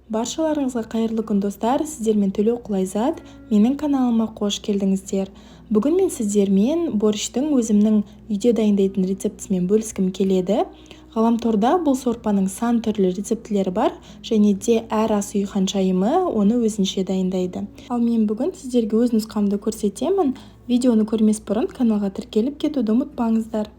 Баршаларыңызға қайырлы күн, достар! Сіздермен Төлеуқұл Айзат. Менің каналыма қош келдіңіздер. Бүгін мен сіздермен борщтың өзімнің үйде дайындайтын рецептісімен бөліскім келеді. Ғаламторда бұл сорпаның сан түрлі рецептілері бар, және де әр ас үй ханшайымы оны өзінше дайындайды. Ал мен бүгін сіздерге өз нұсқамды көрсетемін. Видеоны көрмес бұрын каналға тіркеліп кетуді ұмытпаңыздар.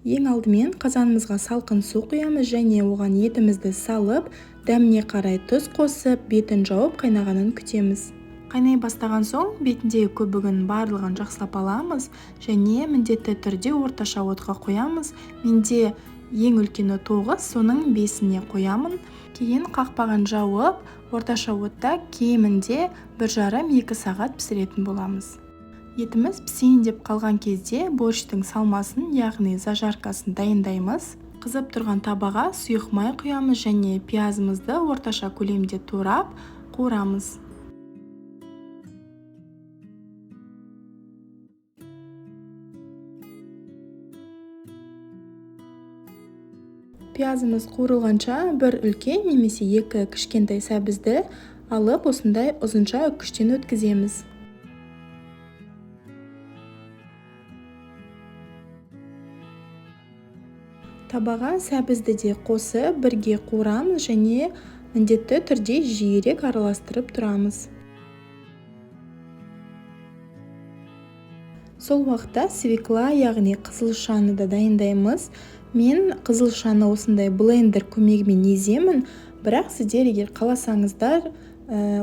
Ең алдымен қазанымызға салқын су құямыз және оған етімізді салып, дәміне қарай тұз қосып, бетін жауып қайнағанын күтеміз. Қайнай бастаған соң бетіндегі көбігін барлығын жақсылап аламыз және міндетті түрде орташа отқа қоямыз. Менде ең үлкені 9, соның 5-іне қоямын. Кейін қақпағын жауып, орташа отта кемінде 1,5-2 сағат пісіретін боламыз. Етіміз пісейін деп қалған кезде борщтың салмасын, яғни зажаркасын дайындаймыз. Қызып тұрған табаға сұйық май құямыз және пиязымызды орташа көлемде турап қуырамыз. Пиязымыз қуырылғанша бір үлкен немесе екі кішкентай сәбізді алып осындай ұзынша үккіштен өткіземіз. Табаға сәбізді де қосып бірге қуырамыз және міндетті түрде жиірек араластырып тұрамыз. Сол уақытта свекла, яғни қызылшаны да дайындаймыз. Мен қызылшаны осындай блендер көмегімен еземін, бірақ сіздер егер қаласаңыздар,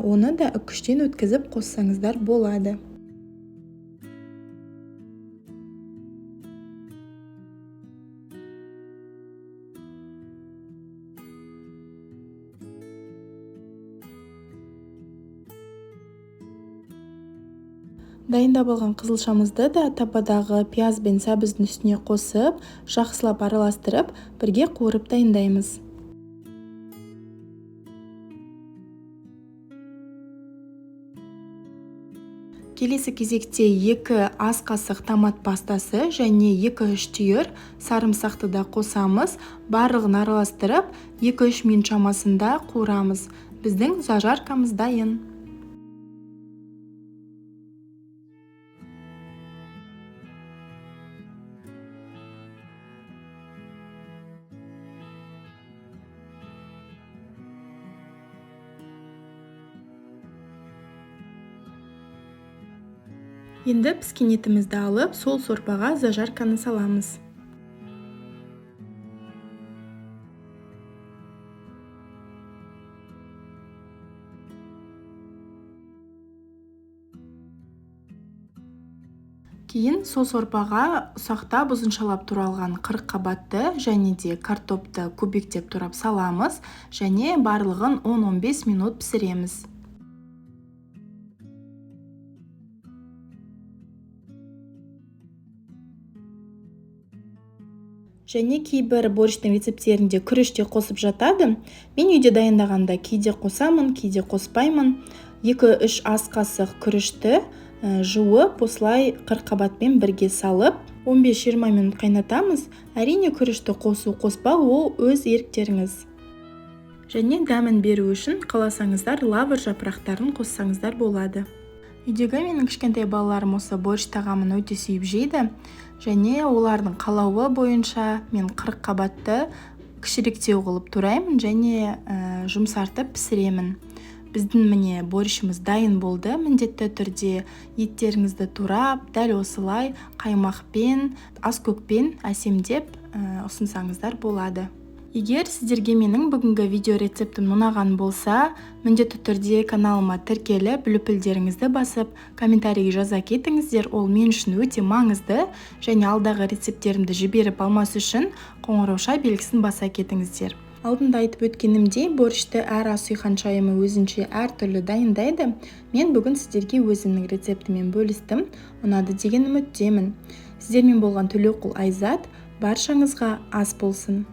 оны да үккіштен өткізіп қоссаңыздар болады. Дайындап алған қызылшамызды да табадағы пияз бен сәбіздің үстіне қосып, жақсылап араластырып, бірге қуырып дайындаймыз. Келесі кезекте 2 ас қасық томат пастасы және 2-3 түйір сарымсақты да қосамыз. Барлығын араластырып, 2-3 минут шамасында қуырамыз. Біздің зажаркамыз дайын. Енді піскен етімізді алып, сол сорпаға зажарканы саламыз. Кейін сол сорпаға ұсақтап ұзыншалап туралған қырыққабатты және де картопты кубиктеп турап саламыз және барлығын 10-15 минут пісіреміз. Және кейбір борщтың рецепттерінде күріш те қосып жатады. Мен үйде дайындағанда кейде қосамын, кейде қоспаймын. 2-3 ас қасық күрішті жуып, осылай қырыққабатпен бірге салып, 15-20 минут қайнатамыз. Әрине күрішті қосу қоспау ол өз еріктеріңіз. Және дәмін беру үшін қаласаңыздар лавр жапырақтарын қоссаңыздар болады. Үйдегі менің кішкентай балаларым осы борщ тағамын өте сүйіп жейді. Және олардың қалауы бойынша мен қырыққабатты кішіректеу қылып тураймын және жұмсартып пісіремін. Біздің міне борщымыз дайын болды. Міндетті түрде еттеріңізді турап, дәл осылай қаймақпен, аскөкпен әсемдеп ұсынсаңыздар болады. Егер сіздерге менің бүгінгі видео рецептім ұнаған болса, міндетті түрде каналыма тіркеліп, лүпілдеріңізді басып, комментарийге жаза кетіңіздер. Ол мен үшін өте маңызды және алдағы рецепттерімді жіберіп алмас үшін қоңырауша белгісін баса кетіңіздер. Алдында айтып өткенімдей, борщты әр ас үй ханшайымы өзінше әртүрлі дайындайды. Мен бүгін сіздерге өзімнің рецептіммен бөлістім. Ұнады деген үміттемін. Сіздермен болған Төлеуқұл Айзат. Баршаңызға ас болсын.